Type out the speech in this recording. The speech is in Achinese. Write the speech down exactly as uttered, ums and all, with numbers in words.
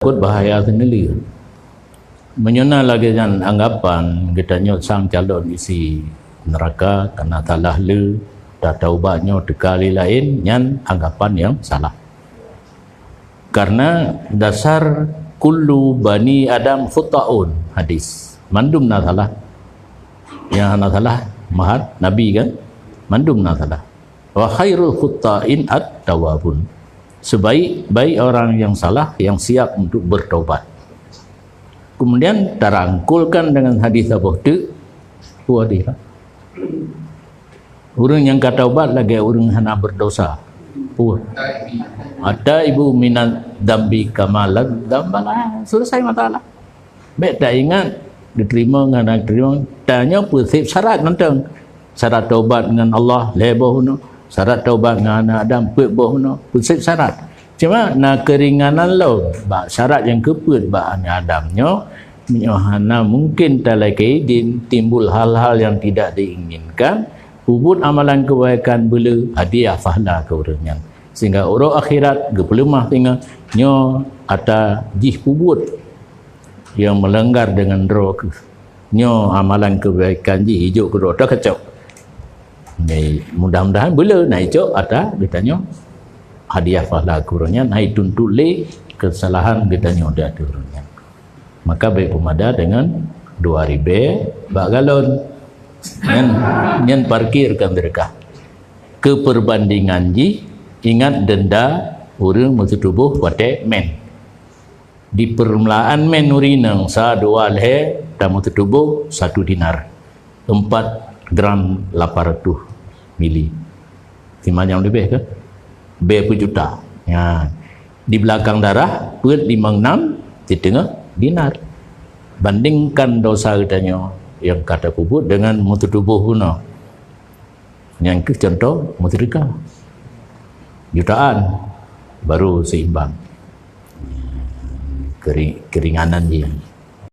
Kot bahaya sendiri. Meunyoe na lagée nyan anggapan geutanyoe sang calon isi neraka karena salah le, tataubat nyoe teuka lé laén, nyan anggapan nyang salah. Karena dasar kullu bani Adam khata'un, hadis. Mandum na salah. Nyang hana salah mahat Nabi kan? Mandum na salah. Wa khairul khata'in at-tawabun. Sebaik-baik orang yang salah yang siap untuk bertobat. Kemudian tarangkulkan dengan hadis Abu Hurairah. Ureuëng nyang ka taubat lagée ureuëng hana berdosa. Puh. At-taibu minadz dzambi kaman la dzambalah. Selesai masalah. Bék taingat diterima ngon hana diterima. Tanyoe peusép syarat mantong. Syarat taubat ngon Allah lhée boh unoe. Syarat taubat ngon aneuk Adam peuet boh unoe. Peusép syarat. Cuma na keuringanan lom bak syarat nyang keupeuet bak aneuk Adam nyoe, meunyoe hana mungken talakée idin, timbul hal-hal yang tidak diinginkan, peubuet amalan keubaikan beuleu hadiah pahala keu ureuëng nyan. Sehingga uroe akhirat geupeuleumah singoh nyoe ata jih peubuet yang melanggar dengan droe kheueh. Nyoe amalan keubaikan jih ijok keudroe teuh kacok. Jadi, mudah-mudahan beuleu na ijok ata geutanyoe hadiah pahala keu ureuëng nyan, hai tuntot lé keusalahan geutanyoe di ateueh ureuëng nyan. Maka bék peumada dengan dua ribée bak galon. Nyan, nyan parkir kan teuka. Keu perbandingan jih, ingat denda ureuëng meututoboh watée mén. Di peurmulaan mén ureuëng inong sa dua lhée tameuteutuboh satu dinar, empat gram lapan ratus mili. Simanyam leubeh ke? Bée peujuta. Ya. Di belakang darah, peuet limong nam, di teungoh dinar. Bandingkan dosa geutanyoe nyang ka tapeubuet dengan meututoboh bunoe. Nyang keuh contoh meuseudekah. Jutaan baru seimbang. Keri-, keringanan jih.